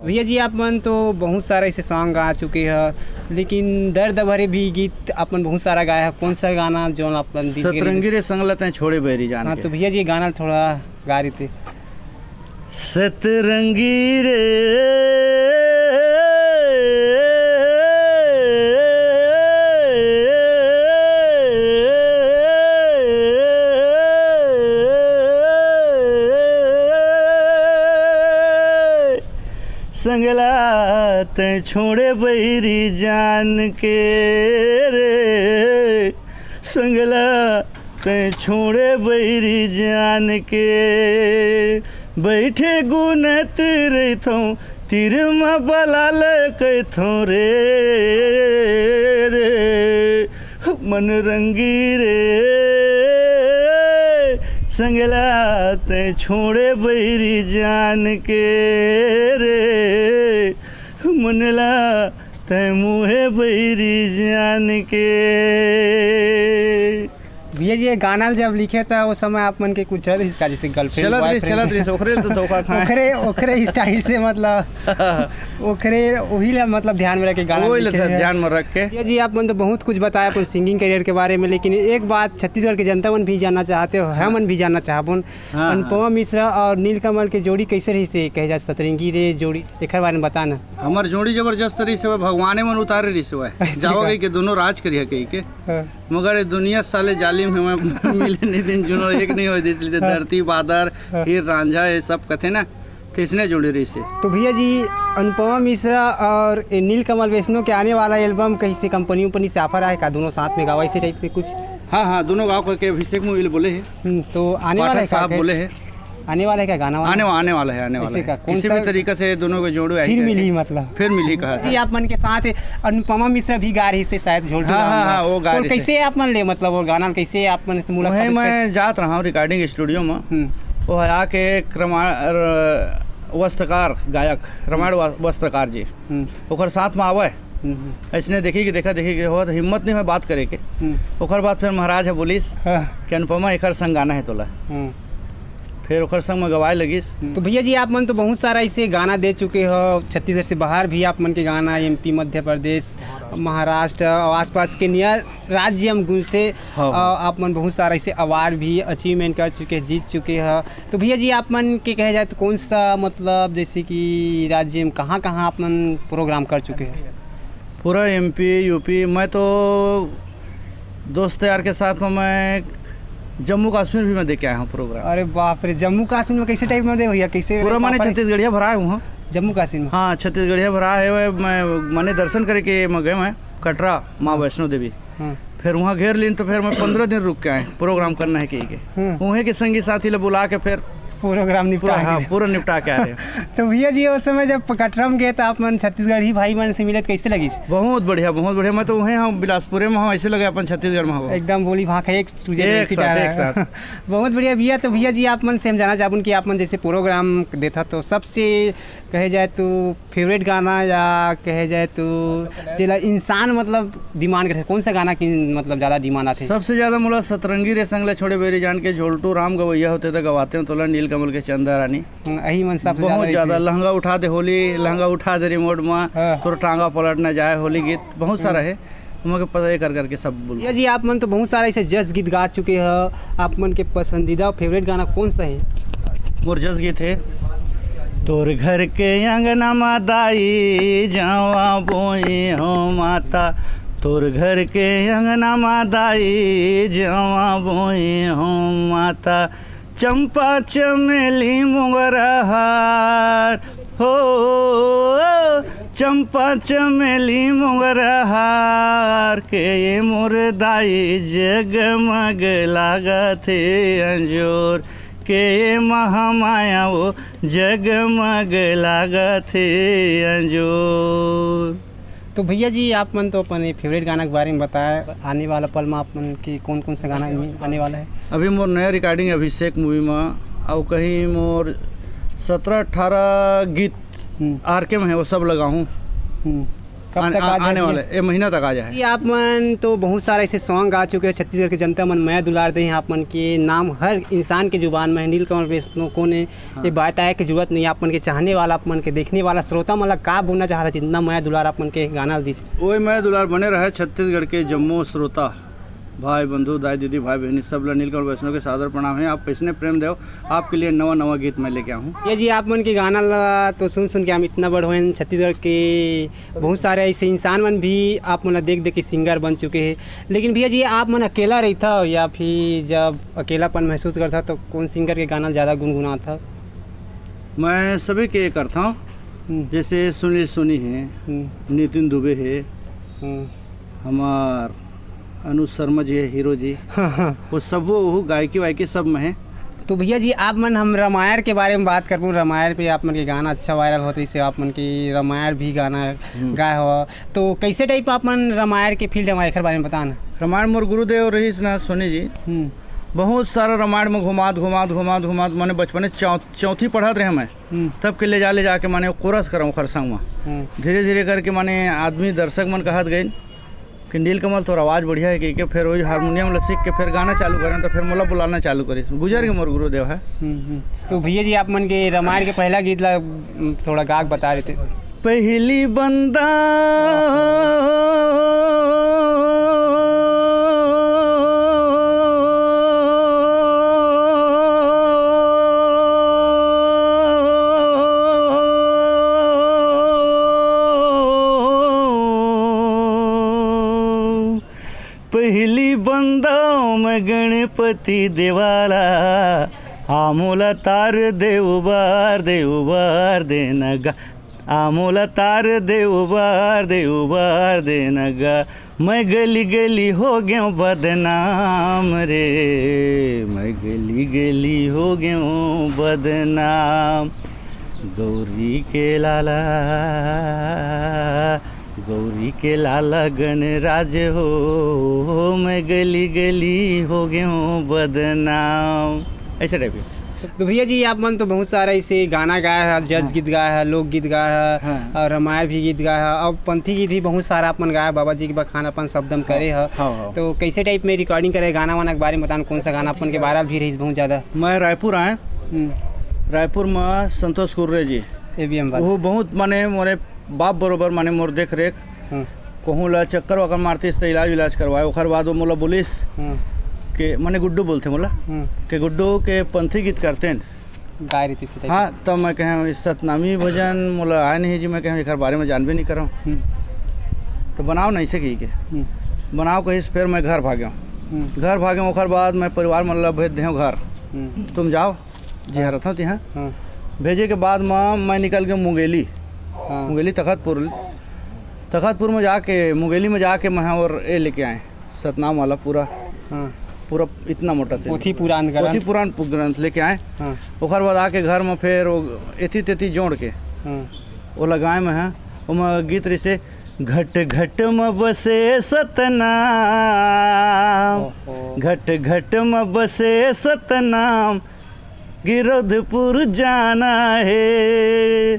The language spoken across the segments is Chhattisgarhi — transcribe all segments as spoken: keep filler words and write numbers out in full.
भैया जी, आप मन तो बहुत सारा ऐसे सॉन्ग गा चुके हैं, लेकिन दर्द भरे भी गीत आप मन बहुत सारा गाया है। कौन सा गाना जो आप मन दिल के सतरंगी रे संगला तैं छोड़े बैरी जान हाँ, के। तो भैया जी, गाना थोड़ा गा रही थी। सतरंगी रे संगला तैं छोड़े बैरी जान के रे, संगला तैं छोड़े बैरी जान के। बैठे गुनत रहिथौं, तीर म बलाल कहिथौं रे, रे। मन रंगी रे संगला तैं छोड़े बैरी जान के रे, मनला तैं मुहे बैरी जान के। भैया जी, ये गाना जब लिखे था, उस समय आप मन के कुछ चलत रहिस का, जैसे गर्लफ्रेंड, चलत रहिस, बॉयफ्रेंड? चलत रहिस, ओकरे ले तो धोखा खाए। ओकरे, ओकरे स्टाइल से, मतलब, ओकरे, वही ला, मतलब, ध्यान में रख के गाना वही ला लिखे हैं। ध्यान में रख के। भैया जी, आप मन तो बहुत कुछ बताया अपन सिंगिंग करियर के बारे में, लेकिन एक बात छत्तीसगढ़ के जनता मन भी जानना चाहते हो, हम मन भी जानना चाहबन, हाँ, हाँ। अनुपमा मिश्रा और नीलकमल के जोड़ी कैसे रहिस, कहे जाए सतरंगी रे जोड़ी, एकर बारे में बताना। हमर जोड़ी जबरदस्त रहिस हवय, भगवाने मन उतारे रहिस हवय। ऐसे जावा का? कहि के दोनों राज करिहा कहि के। हाँ। मगर ये दुनिया साले जालिम हे, मैं मिले नहीं दिन जुनो एक नहीं होय, इसलिए हाँ। धरती बादर, हाँ। हीर रांझा, ये सब कथे ना, तइसने जोड़ी रहिस हे। तो भैया जी, अनुपमा मिश्रा और ये नीलकमल वैष्णव के आने वाला एल्बम कहीं से कंपनी उम्पनी से ऑफर आए का, दोनों साथ में गावा, इसी टाइप में कुछ? हाँ, हाँ, दोनों गाँव के अभिषेक मोहिल बोले हे। हम्म, तो आने वाला पाठक है क्या? साहब बोले हे। आने वाला है क्या गाना वाना? आने वा-, आने वाला है, आने वाला ऐसे है। का? कौन किसी सा भी तरीका से दोनों को जोड़ो, फिर यही मिली करके। मतलब? फिर मिली कहा जी, था। आप मन के साथ अनुपमा मिश्रा भी गा रही से शायद झोलटू हाँ, राम हाँ, गा। हाँ, वो गा तो रही से। कैसे आप मन ले, मतलब, वो गाना कैसे आप मन से मुलाकात वहीं कैसे? मैं जात रहा हूँ रिकॉर्डिंग स्टूडियो में। हम्म। वो है आके एक रामायण, अ, वस्त्रकार गायक, रामायण वा-, वस्त्रकार जी। हम्म। ओकर साथ में आवे। हम्म, हम्म। ऐसने देखी कि देखा देखी कि होत हिम्मत नहीं होय बात करे के। हम्म। ओकर बाद फिर महाराज ह बोलिस हाँ। कि अनुपमा एकर संग गाना हे तोला। हम्म। फिर ओकर संग में गवाए लगिस। तो भैया जी, आप मन तो बहुत सारा ऐसे गाना दे चुके हो, छत्तीसगढ़ से बाहर भी आप मन के गाना, एमपी, मध्य प्रदेश, महाराष्ट्र और आसपास के नियर राज्य में गूंजते। हाँ। अ, आप मन बहुत सारा ऐसे अवार्ड भी अचीवमेंट कर चुके हैं, जीत चुके हैं। तो भैया जी, आप मन के कहे जाए तो कौन सा, मतलब, जैसे कि राज्य में कहाँ-कहाँ आप मन प्रोग्राम कर चुके हैं? पूरा एमपी, यूपी, मैं तो दोस्त यार के साथ में मैं जम्मू कश्मीर भी मैं दे के आया हूँ प्रोग्राम। अरे बाप रे, जम्मू कश्मीर में कैसे टाइप में दे भैया, कैसे पूरा माने पापा ने छत्तीसगढ़िया भरा है वहाँ। जम्मू कश्मीर में? हाँ, छत्तीसगढ़िया भरा है, मैं माने दर्शन करे के मैं गए, मैं कटरा माँ वैष्णो देवी। हाँ। फिर वहाँ घेर लीन तो फिर मैं पंद्रह दिन रुक के आए, प्रोग्राम करना है कहि के। हाँ। वहीं के संगी साथी ले बुला के फिर प्रोग्राम निपटा पूरा, हाँ, के। पूरा निपटा के आ रहे हैं। तो भैया जी, उस समय जब कटरा में गए तो आप मन छत्तीसगढ़ी भाई मन से मिले तो कैसे लगिस? बहुत बढ़िया, बहुत बढ़िया। मैं तो वहीं, हम बिलासपुरे में हूँ, ऐसे लगे अपन छत्तीसगढ़ में हो। एकदम बोली भाखा एक दूजे एक जैसी साथ, तरह एक है। साथ। बहुत बढ़िया भैया। तो भैया जी, आप मन से हम जानना चाहबन कि आप मन जैसे प्रोग्राम देथा तो सबसे कहे जाए तो फेवरेट गाना या कहे जाए तो जेला इंसान मतलब डिमांड करथे, कौन सा गाना की मतलब ज़्यादा डिमांड आथे? सबसे ज़्यादा मोला सतरंगी रे संग ले छोड़े बैरी जान के झोलटू राम गवैया होते तो गवाते हो तोला नीलकमल के चंदा रानी। हम्म, यही मन सबसे बहुत ज़्यादा ज़्यादा। लहंगा उठा दे होली, लहंगा उठा दे रिमोट में, हाँ। तोर टांगा पलट न जाए होली गीत बहुत सारा हम्म। है। मगर पता ये कर करके सब बोल भैया जी, आप मन तो बहुत सारा ऐसे जस गीत गा चुके हो, आप मन के पसंदीदा फेवरेट गाना कौन सा है? मोर जस गीत है, तोर घर के अंगना मा दाई जावा बोई हो माता, तोर घर के अंगना मा दाई जावा बोई हो माता, चंपा चमेली मोंगरा हार हो, चंपा चमेली मोंगरा हार के ये मोर दाई जगमग लागत हे अंजोर, के ये महामाया वो जगमग लागत हे अंजोर। तो भैया जी, आप मन तो अपन फेवरेट गाना के बारे में बताया, आने वाला पल में आप मन के कौन कौन सा गाना आने वाला है? अभी मोर नया रिकॉर्डिंग अभिषेक मूवी में, और कहीं मोर सत्रह अठारह गीत हम्म। आरके में है, वो सब लगाऊँ। हम्म। कब आने, तक आ आ, आने जाही? वाले, ये महीना तक आ जाए। जी, आप मन तो बहुत सारा ऐसे सॉन्ग गा चुके हो, छत्तीसगढ़ के जनता मन मया दुलार दे हैं आप मन के नाम, हर इंसान के जुबान में है। नीलकमल वैष्णव कौन है, हाँ। ये बात आए की जरूरत नहीं। आप मन के चाहने वाला, आप मन के देखने वाला श्रोता मन ला का बोलना चाहत है, इतना मया दुलार आप मन के गाना दीजिए। ओए मया दुलार बने रहे छत्तीसगढ़ के जम्मो श्रोता भाई, बंधु, दाई, दीदी, भाई, बहनी, सब ला नीलकमल वैष्णव के सादर प्रणाम है। आप कैसने प्रेम देव, आपके लिए नवा नवा गीत मैं लेके आऊँ। ये जी, आप मन के गाना ला तो सुन सुन के हम इतना बड़ होएन। छत्तीसगढ़ के बहुत सारे ऐसे इंसान मन भी आप मन ला देख देख के सिंगर बन चुके हैं। लेकिन भैया जी, आप मन अकेला रहता हो या फिर जब अकेलापन महसूस करता तो कौन सिंगर के गाना ज़्यादा गुनगुनाता? मैं सभी के करता हूँ। हम्म। जैसे सुनील सोनी है, हम्म। नितिन दुबे है, हम्म। हमार अनुज शर्मा जी है, हीरो जी। हाँ, हाँ। वो सब, वो, वो गायकी वायकी सब में है। तो भैया जी, आप मन, हम रामायण के बारे में बात करबो। रामायण पे आप मन के गाना अच्छा वायरल होत रहिस हे, आप मन के रामायण भी गाना हम्म। गाए हो, तो कैसे टाइप आप मन रामायण के फील्ड में एकर बारे में बताओ ना। रामायण मोर गुरुदेव रहिस ना सोनी जी, हम्म। बहुत सारा रामायण में घुमात घुमात घुमात घुमात, मैंने बचपने चौ-, चौथी पढ़त रहे मैं, हम्म। तब के ले जा ले जाके माने कोरस कराऊँ ओखर संग में। हम्म। धीरे धीरे करके माने आदमी, दर्शक मन कहत गइन कि नीलकमल, तोर आवाज़ बढ़िया है, कहिके फिर वही हारमोनियम ला सीख के फिर गाना चालू करें, तो फिर मोला बुलाना चालू करिस। गुजर के मोर गुरुदेव है। हम्म, हम्म। तो भैया जी, आप मन के रामायण के पहला गीत ला, उम, थोड़ा गा के बता देते। पहली बंदा पहिली बंदाव मैं गणपति देवाला, आमोला तार दे उबार दे, उबार दे न गा, आमोला तार दे उबार दे, उबार दे न गा। मैं गली गली हो गयो बदनाम रे, मैं गली गली हो गयो बदनाम। गौरी के लाला, गौरी के लाला गणराज हो, मैं गली गली हो गयो बदनाम। ऐसे टाइप के। तो भैया जी, आप मन तो बहुत सारा ऐसे गाना गाए हैं, जज हाँ। गीत गाए हैं, लोकगीत गाए हैं हाँ। और रामायण भी गीत गाए हैं और पंथी गीत भी बहुत सारा आप मन गाए हैं, बाबा जी के बखान अपन शब्दम करे हैं। हाँ, हाँ। तो कैसे टाइप में रिकॉर्डिंग करे, गाना वाना के बारे में बताओ, कौन सा गाना अपन के वायरल भी रही बहुत ज़्यादा? मैं रायपुर आए, हम्म। रायपुर में संतोष कुर्रे जी, एबीएम बात। वो बहुत माने मोरे बाप बरोबर माने मोर देख रेख। हम्म। कहूँ ला चक्कर वक्कर मारतिस त इलाज विलाज करवाए। ओखर बाद वो मोला बोलिस हम्म। के, माने गुड्डू बोलथे मोला, हम्म। के गुड्डू के पंथी गीत करते हैं। गाय रीति से हाँ, तब मैं कहें, "इस सतनामी भजन मोला आए नहीं जी," मैं कहें, "एकर बारे में जानबे नहीं करौं।" हम्म। तो बनाओ नहीं से कही के। हम्म। बनाओ कहिस, फिर मैं घर भाग्यों। हम्म। घर भाग्यों, ओखर बाद मैं परिवार मन ला भेज देहूँ घर। हम्म। तुम जाओ, जिहाँ रथव तिहाँ। हाँ। भेजे के बाद म मैं निकल गए मुंगेली। हाँ। मुंगेली तखतपुर, तखतपुर में जाके, मुंगेली में जाके मैं और ए लेके आए सतनाम वाला पूरा, हाँ। पूरा इतना मोटा से पोथी पुराण ग्रंथ। पोथी पुराण पु-, ग्रंथ लेके आए। हाँ। ओकर बाद आके घर में फिर वो एती तेती जोड़ के हाँ। वो लगाए में है, ओमा गीत रिसे, "घट घट म बसे सतनाम, ओहो। घट घट म बसे सतनाम, गिरौदपुर जाना हे,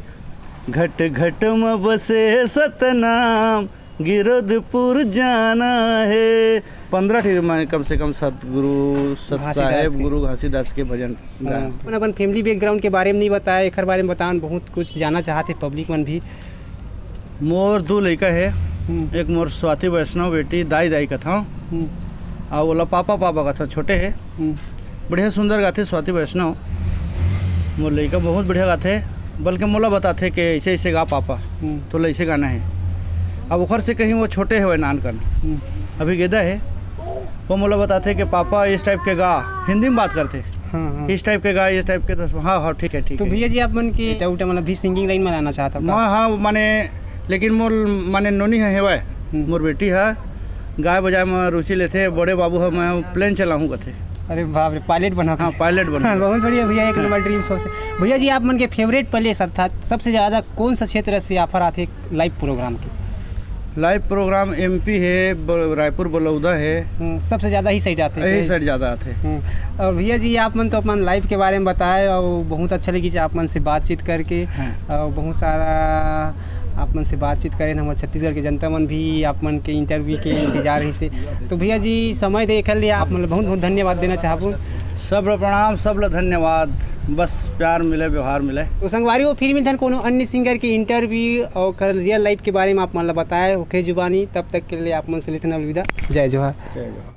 घट घट म बसे सतनाम, गिरौदपुर जाना हे।" पंद्रह ठी माने कम से कम सतगुरु, सत साहेब, घासीदास के। गुरु घासीदास के भजन गाए। हाँ। अपन, अपन फैमिली बैकग्राउंड के बारे में नहीं बताया, एकर बारे में बताओ, बहुत कुछ जानना चाहते पब्लिक मन भी। मोर दो लइका हे, हम्म। एक मोर स्वाति वैष्णव बेटी, दाई दाई कथौं, हम्म। अउ ओला पापा पापा कथौं, छोटे हे। हम्म। बढ़िया सुंदर गाथे स्वाति वैष्णव। मोर लइका बहुत बढ़िया गाथे, बल्कि मोला बताथे कि ऐसे ऐसे गा पापा, हम्म। तो ऐसे गाना हे। अब ओखर से कहीं वो छोटे हवय नानकन, हम्म। अभी गेदा हे, वो मोला बताथे कि पापा इस टाइप के गा, हिंदी में बात करथे, हाँ, हाँ। इस टाइप के गा, इस टाइप के, तो हाँ, हाँ, ठीक है, ठीक तो है। भैया जी, आप मन के बेटा उटा मतलब भी सिंगिंग लाइन में आना चाहता का? मैं, हाँ, माने, लेकिन मोर, माने, नोनी ह हेवय, हम्म। मोर बेटी ह गाय बजाए में रुचि लेथे, बड़े बाबू ह मैं प्लेन चलाहूँ कथे। अरे बाप रे, पायलट बना हाँ, के। पायलट बना हाँ, के। बहुत बढ़िया भैया, एक नंबर ड्रीम सोच। भैया जी, आप मन के फेवरेट प्लेस अर्थात सबसे ज़्यादा कौन सा क्षेत्र से ऑफर आथे लाइव प्रोग्राम के? लाइव प्रोग्राम एमपी हे, ब-, रायपुर बलौदा हे। हम्म, सबसे ज़्यादा ही साइड आथे। यही साइड ज़्यादा आथे। हम्म, और भैया जी, आप मन तो अपन लाइव के बारे में बताए और बहुत अच्छा लगी आप मन से बातचीत करके। हाँ। और बहुत सारा आप मन से बातचीत करेन, हमर छत्तीसगढ़ के जनता मन भी आप मन के इंटरव्यू के इंतजार रहिसे। तो भैया जी, समय दे के लिए आप मन ल बहुत बहुत धन्यवाद देना चाहबो। सब ल प्रणाम, सब ल धन्यवाद। बस प्यार मिले, व्यवहार मिले। तो संगवारी हो, फिर मिलथन कोनो अन्य सिंगर के इंटरव्यू और कर रियल लाइफ के बारे में आप मन ल बताए ओखरे जुबानी। तब तक के लिए आप मन से लेथन अलविदा। जय जोहार। जय जोहार।